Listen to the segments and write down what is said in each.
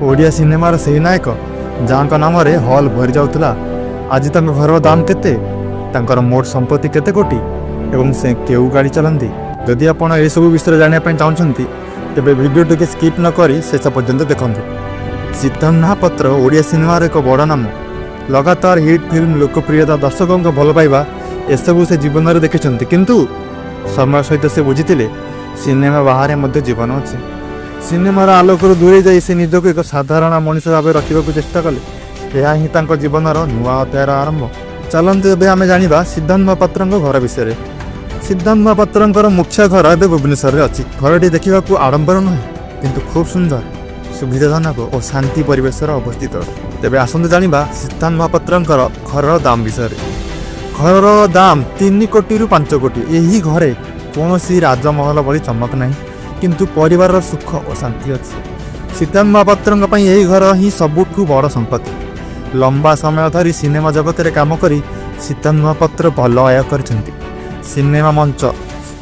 ଓଡ଼ିଆ ସିନେମାର ସେହି ନାୟକ ଯାହାଙ୍କ ନାମରେ ହଲ୍ ଭରି ଯାଉଥିଲା, ଆଜି ତାଙ୍କ ଘରର ଦାମ କେତେ, ତାଙ୍କର ମୋଟ ସମ୍ପତ୍ତି କେତେ କୋଟି ଏବଂ ସେ କେଉଁ ଗାଡ଼ି ଚଲାନ୍ତି? ଯଦି ଆପଣ ଏସବୁ ବିଷୟରେ ଜାଣିବା ପାଇଁ ଚାହୁଁଛନ୍ତି, ତେବେ ଭିଡ଼ିଓଟିକୁ ସ୍କିପ୍ ନ କରି ଶେଷ ପର୍ଯ୍ୟନ୍ତ ଦେଖନ୍ତୁ। ସିଦ୍ଧାନ୍ତ ମହାପାତ୍ର ଓଡ଼ିଆ ସିନେମାର ଏକ ବଡ଼ ନାମ। ଲଗାତାର ହିଟ୍ ଫିଲ୍ମ, ଲୋକପ୍ରିୟତା, ଦର୍ଶକଙ୍କ ଭଲ ପାଇବା, ଏସବୁ ସେ ଜୀବନରେ ଦେଖିଛନ୍ତି। କିନ୍ତୁ ସମୟ ସହିତ ସେ ବୁଝିଥିଲେ, ସିନେମା ବାହାରେ ମଧ୍ୟ ଜୀବନ ଅଛି। ସିନେମାର ଆଲୋକରୁ ଦୂରେଇ ଯାଇ ସେ ନିଜକୁ ଏକ ସାଧାରଣ ମଣିଷ ଭାବେ ରଖିବାକୁ ଚେଷ୍ଟା କଲେ। ଏହା ହିଁ ତାଙ୍କ ଜୀବନର ନୂଆ ଅଧ୍ୟାୟର ଆରମ୍ଭ। ଚାଲନ୍ତୁ, ଏବେ ଆମେ ଜାଣିବା ସିଦ୍ଧାନ୍ତ ମହାପାତ୍ରଙ୍କ ଘର ବିଷୟରେ। ସିଦ୍ଧାନ୍ତ ମହାପାତ୍ରଙ୍କର ମୁଖ୍ୟ ଘର ଏବେ ଭୁବନେଶ୍ୱରରେ ଅଛି। ଘରଟି ଦେଖିବାକୁ ଆଡ଼ମ୍ବର ନୁହେଁ, କିନ୍ତୁ ଖୁବ୍ ସୁନ୍ଦର, ସୁବିଧାଜନକ ଓ ଶାନ୍ତି ପରିବେଶର ଅବସ୍ଥିତ। ତେବେ ଆସନ୍ତୁ ଜାଣିବା ସିଦ୍ଧାନ୍ତ ମହାପାତ୍ରଙ୍କର ଘରର ଦାମ ବିଷୟରେ। ଘରର ଦାମ 3 କୋଟିରୁ 5 କୋଟି। ଏହି ଘରେ କୌଣସି ରାଜମହଲ ଭଳି ଚମକ ନାହିଁ, କିନ୍ତୁ ପରିବାରର ସୁଖ ଓ ଶାନ୍ତି ଅଛି। ସିଦ୍ଧାନ୍ତ ମହାପାତ୍ରଙ୍କ ପାଇଁ ଏହି ଘର ହିଁ ସବୁଠୁ ବଡ଼ ସମ୍ପତ୍ତି। ଲମ୍ବା ସମୟ ଧରି ସିନେମା ଜଗତରେ କାମ କରି ସିଦ୍ଧାନ୍ତ ମହାପାତ୍ର ଭଲ ଆୟ କରିଛନ୍ତି। ସିନେମା, ମଞ୍ଚ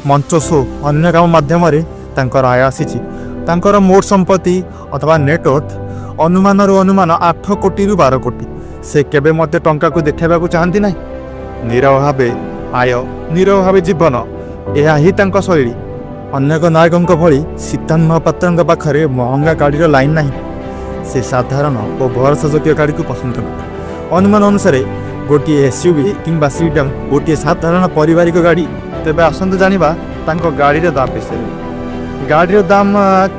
ମଞ୍ଚ ଶୋ, ଅନ୍ୟ କାମ ମାଧ୍ୟମରେ ତାଙ୍କର ଆୟ ଆସିଛି। ତାଙ୍କର ମୋଟ ସମ୍ପତ୍ତି ଅଥବା ନେଟୱର୍ଥ ଅନୁମାନରୁ ଅନୁମାନ 8 କୋଟିରୁ 12 କୋଟି। ସେ କେବେ ମଧ୍ୟ ଟଙ୍କାକୁ ଦେଖାଇବାକୁ ଚାହାନ୍ତି ନାହିଁ। ନୀରବ ଭାବେ ଆୟ, ନୀରବ ଭାବେ ଜୀବନ, ଏହା ହିଁ ତାଙ୍କ ଶୈଳୀ। ଅନେକ ନାୟକଙ୍କ ଭଳି ସିଦ୍ଧାନ୍ତ ମହାପାତ୍ରଙ୍କ ପାଖରେ ମହଙ୍ଗା ଗାଡ଼ିର ଲାଇନ୍ ନାହିଁ। ସେ ସାଧାରଣ ଓ ଭରସାଯୋଗ୍ୟ ଗାଡ଼ିକୁ ପସନ୍ଦ କରନ୍ତି। ଅନୁମାନ ଅନୁସାରେ ଗୋଟିଏ ଏସ୍ୟୁଭି କିମ୍ବା ସିଡାନ୍, ଗୋଟିଏ ସାଧାରଣ ପାରିବାରିକ ଗାଡ଼ି। ତେବେ ଆସନ୍ତୁ ଜାଣିବା ତାଙ୍କ ଗାଡ଼ିର ଦାମ ବିଷୟରେ। ଗାଡ଼ିର ଦାମ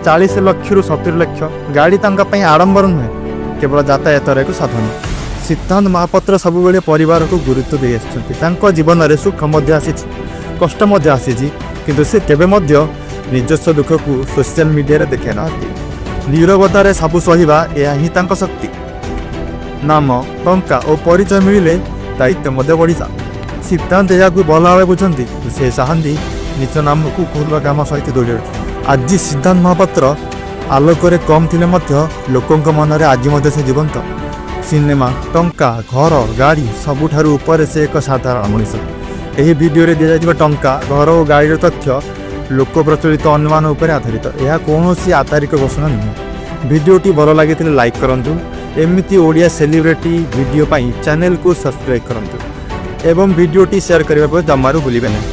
40 ଲକ୍ଷରୁ 70 ଲକ୍ଷ। ଗାଡ଼ି ତାଙ୍କ ପାଇଁ ଆଡ଼ମ୍ବର ନୁହେଁ, କେବଳ ଯାତାୟାତର ଏକ ସାଧନ। ସିଦ୍ଧାନ୍ତ ମହାପାତ୍ର ସବୁବେଳେ ପରିବାରକୁ ଗୁରୁତ୍ୱ ଦେଇ ଆସିଛନ୍ତି। ତାଙ୍କ ଜୀବନରେ ସୁଖ ମଧ୍ୟ ଆସିଛି, କଷ୍ଟ ମଧ୍ୟ ଆସିଛି, କିନ୍ତୁ ସେ କେବେ ମଧ୍ୟ ନିଜସ୍ୱ ଦୁଃଖକୁ ସୋସିଆଲ ମିଡ଼ିଆରେ ଦେଖାଇ ନାହାନ୍ତି। ନୀରବତାରେ ସବୁ ସହିବା, ଏହା ହିଁ ତାଙ୍କ ଶକ୍ତି। ନାମ, ଟଙ୍କା ଓ ପରିଚୟ ମିଳିଲେ ଦାୟିତ୍ୱ ମଧ୍ୟ ବଢ଼ିଯାଏ। ସିଦ୍ଧାନ୍ତ ଏହାକୁ ଭଲ ଭାବେ ବୁଝନ୍ତି। ସେ ଚାହାନ୍ତି ନିଜ ନାମକୁ ଭଲ କାମ ସହିତ ଯୋଡ଼ି ରଖିବେ। ଆଜି ସିଦ୍ଧାନ୍ତ ମହାପାତ୍ର ଆଲୋକରେ କମ୍ ଥିଲେ ମଧ୍ୟ ଲୋକଙ୍କ ମନରେ ଆଜି ମଧ୍ୟ ସେ ଜୀବନ୍ତ। ସିନେମା, ଟଙ୍କା, ଘର, ଗାଡ଼ି ସବୁଠାରୁ ଉପରେ ସେ ଏକ ସାଧାରଣ ମଣିଷ। ଏହି ଭିଡ଼ିଓରେ ଦିଆଯାଇଥିବା ଟଙ୍କା, ଘର ଓ ଗାଡ଼ିର ତଥ୍ୟ ଲୋକ ପ୍ରଚଳିତ ଅନୁମାନ ଉପରେ ଆଧାରିତ। ଏହା କୌଣସି ଆଧିକାରିକ ଘୋଷଣା ନୁହେଁ। ଭିଡ଼ିଓଟି ଭଲ ଲାଗିଥିଲେ ଲାଇକ୍ କରନ୍ତୁ। ଏମିତି ଓଡ଼ିଆ ସେଲିବ୍ରିଟି ଭିଡ଼ିଓ ପାଇଁ ଚ୍ୟାନେଲକୁ ସବସ୍କ୍ରାଇବ୍ କରନ୍ତୁ ଏବଂ ଭିଡ଼ିଓଟି ସେୟାର କରିବାକୁ ଜମାରୁ ଭୁଲିବେ ନାହିଁ।